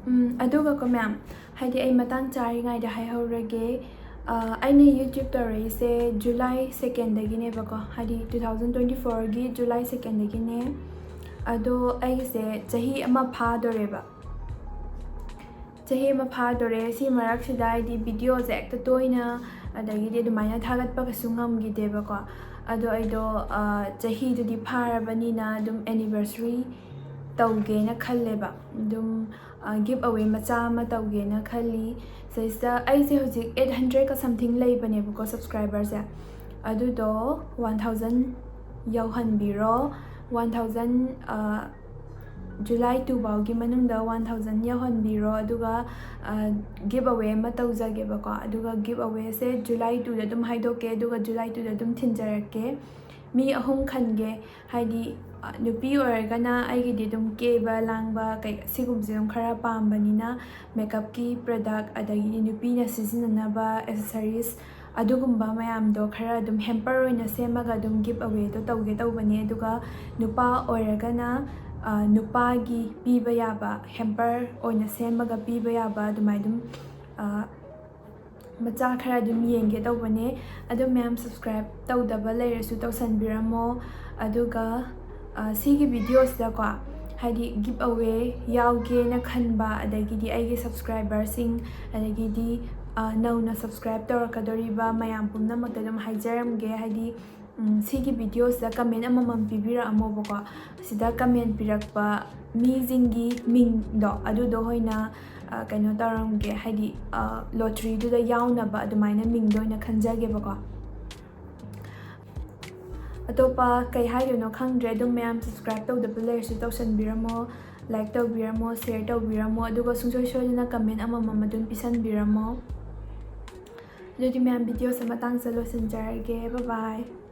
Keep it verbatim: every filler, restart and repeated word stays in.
ꯎꯝ, ꯑꯗꯨꯒꯀꯣ ꯃꯌꯥꯝ, ꯍꯥꯏꯗꯤ ꯑꯩ ꯃꯇꯥꯡ ꯆꯥꯔꯤꯉꯩꯗ ꯍꯥꯏꯍꯧꯔꯒꯦ, ꯑ, ꯑꯩꯅ YouTube ꯇꯧꯔꯛꯏꯁꯦ July second ꯗꯒꯤꯅꯦꯕꯀꯣ, ꯍꯥꯏꯗꯤ two thousand twenty four ꯒꯤ July second ꯗꯒꯤꯅꯦ꯫ ꯑꯗꯣ ꯑꯩꯁꯦ ꯆꯍꯤ ꯑꯃ ꯐꯥꯗꯣꯔꯦꯕ꯫ ꯆꯍꯤ ꯑꯃ ꯐꯥꯗꯣꯔꯦ꯫ ꯁꯤ ꯃꯔꯛꯁꯤꯗ ꯍꯥꯏꯗꯤ video ꯁꯦ ꯍꯦꯛꯇ ꯇꯣꯏꯅ, ꯑꯗꯒꯤꯗꯤ ꯑꯗꯨꯃꯥꯏꯅ ꯊꯥꯒꯠꯄ ꯀꯩꯁꯨ ꯉꯝꯈꯤꯗꯦꯕꯀꯣ꯫ ꯑꯗꯣ ꯑꯩꯗꯣ, ꯑ, ꯆꯍꯤꯗꯨꯗꯤ ꯐꯥꯔꯕꯅꯤꯅ ꯑꯗꯨꯝ anniversary ꯇꯧꯒꯦꯅ ꯈꯜꯂꯦꯕ꯫ ꯑꯗꯨꯝ, ꯑ, give away ꯃꯆꯥ ꯑꯃ ꯇꯧꯒꯦꯅ ꯈꯜꯂꯤ꯫ ꯁꯤꯗꯩꯁꯤꯗ ꯑꯩꯁꯦ ꯍꯧꯖꯤꯛ eight hundred ꯀ something ꯂꯩꯕꯅꯦꯕꯀꯣ subscriber ꯁꯦ꯫ ꯑꯗꯨꯗꯣ one thousand ꯌꯧꯍꯟꯕꯤꯔꯣ꯫ One thousand, ꯑ, July two ꯐꯥꯎꯒꯤ ꯃꯅꯨꯡꯗ one thousand ꯌꯧꯍꯟꯕꯤꯔꯣ꯫ ꯑꯗꯨꯒ, ꯑ, give away ꯑꯃ ꯇꯧꯖꯒꯦꯕꯀꯣ꯫ ꯑꯗꯨꯒ give away ꯁꯦ July two ꯗ ꯑꯗꯨꯝ ꯍꯥꯏꯗꯣꯛꯀꯦ, ꯑꯗꯨꯒ July two ꯗ ꯑꯗꯨꯝ ꯊꯤꯟꯖꯔꯛꯀꯦ꯫ ꯃꯤ ꯑꯍꯨꯝ ꯈꯟꯒꯦ, ꯍꯥꯏꯗꯤ, ꯑ, ꯅꯨꯄꯤ ꯑꯣꯏꯔꯒꯅ ꯑꯩꯒꯤꯗꯤ ꯑꯗꯨꯝ ꯀꯦꯕ ꯂꯥꯡꯕ ꯀꯩ, ꯁꯤꯒꯨꯝꯕꯁꯦ ꯑꯗꯨꯝ ꯈꯔ ꯄꯥꯝꯕꯅꯤꯅ, makeup ꯀꯤ product, ꯑꯗꯒꯤꯗꯤ ꯅꯨꯄꯤꯅ ꯁꯤꯖꯤꯟꯅꯅꯕ accessories, ꯑꯗꯨꯒꯨꯝꯕ ꯃꯌꯥꯝꯗꯣ ꯈꯔ ꯑꯗꯨꯝ hamper ꯑꯣꯏꯅ ꯁꯦꯝꯃꯒ ꯑꯗꯨꯝ give away ꯗꯣ ꯇꯧꯒꯦ ꯇꯧꯕꯅꯦ꯫ ꯑꯗꯨꯒ ꯅꯨꯄꯥ ꯑꯣꯏꯔꯒꯅ, ꯑ, ꯅꯨꯄꯥꯒꯤ ꯄꯤꯕ ꯌꯥꯕ, hamper ꯑꯣꯏꯅ ꯁꯦꯝꯃꯒ ꯄꯤꯕ ꯌꯥꯕ ꯑꯗꯨꯃꯥꯏꯅ ꯑꯗꯨꯝ, ꯑ, ꯃꯆꯥ ꯈꯔ ꯑꯗꯨꯝ ꯌꯦꯡꯒꯦ ꯇꯧꯕꯅꯦ꯫ ꯑꯗꯣ ꯃꯌꯥꯝ subscribe ꯇꯧꯗꯕ ꯂꯩꯔꯁꯨ ꯇꯧꯁꯟꯕꯤꯔꯝꯃꯣ꯫ ꯑꯗꯨꯒ, ꯑ, ꯁꯤꯒꯤ video ꯁꯤꯗꯀꯣ, ꯍꯥꯏꯗꯤ give away ꯌꯥꯎꯒꯦꯅ ꯈꯟꯕ, ꯑꯗꯒꯤꯗꯤ ꯑꯩꯒꯤ subscriber ꯁꯤꯡ, ꯑꯗꯒꯤꯗꯤ, ꯑ, ꯅꯧꯅ subscribe ꯇꯧꯔꯛꯀꯗꯧꯔꯤꯕ ꯃꯌꯥꯝ ꯄꯨꯝꯅꯃꯛꯇ ꯑꯗꯨꯝ ꯍꯥꯏꯖꯔꯝꯒꯦ꯫ ꯍꯥꯏꯗꯤ, ꯎꯝ, ꯁꯤꯒꯤ video ꯁꯤꯗ comment ꯑꯃꯃꯝ ꯄꯤꯕꯤꯔꯛꯑꯝꯃꯣꯕꯀꯣ꯫ ꯁꯤꯗ comment ꯄꯤꯔꯛꯄ ꯃꯤꯁꯤꯡꯒꯤ ꯃꯤꯡꯗꯣ, ꯑꯗꯨꯗꯣ ꯑꯣꯏꯅ, ꯑ, ꯀꯩꯅꯣ ꯇꯧꯔꯝꯒꯦ, ꯍꯥꯏꯗꯤ, ꯑ, lottery ꯗꯨꯗ ꯌꯥꯎꯅꯕ ꯑꯗꯨꯃꯥꯏꯅ ꯃꯤꯡꯗꯣ ꯑꯣꯏꯅ ꯈꯟꯖꯒꯦꯕꯀꯣ꯫ ꯑꯇꯣꯞꯄ ꯀꯩ ꯍꯥꯏꯗꯣꯏꯅꯣ ꯈꯪꯗ꯭ꯔꯦ꯫ ꯑꯗꯨꯝ ꯃꯌꯥꯝ subscribe ꯇꯧꯗꯕ ꯂꯩꯔꯁꯨ ꯇꯧꯁꯟꯕꯤꯔꯝꯃꯣ, like ꯇꯧꯕꯤꯔꯝꯃꯣ, share ꯇꯧꯕꯤꯔꯝꯃꯣ, ꯑꯗꯨꯒ ꯁꯨꯡꯁꯣꯏ ꯁꯣꯏꯗꯅ comment ꯑꯃꯃꯝ ꯑꯗꯨꯝ ꯄꯤꯁꯟꯕꯤꯔꯝꯃꯣ꯫ ꯑꯗꯨꯗꯤ ꯃꯌꯥꯝ, video ꯁꯦ ꯃꯇꯥꯡꯁꯤꯗ ꯂꯣꯏꯁꯤꯟꯖꯔꯒꯦ꯫ Bye bye꯫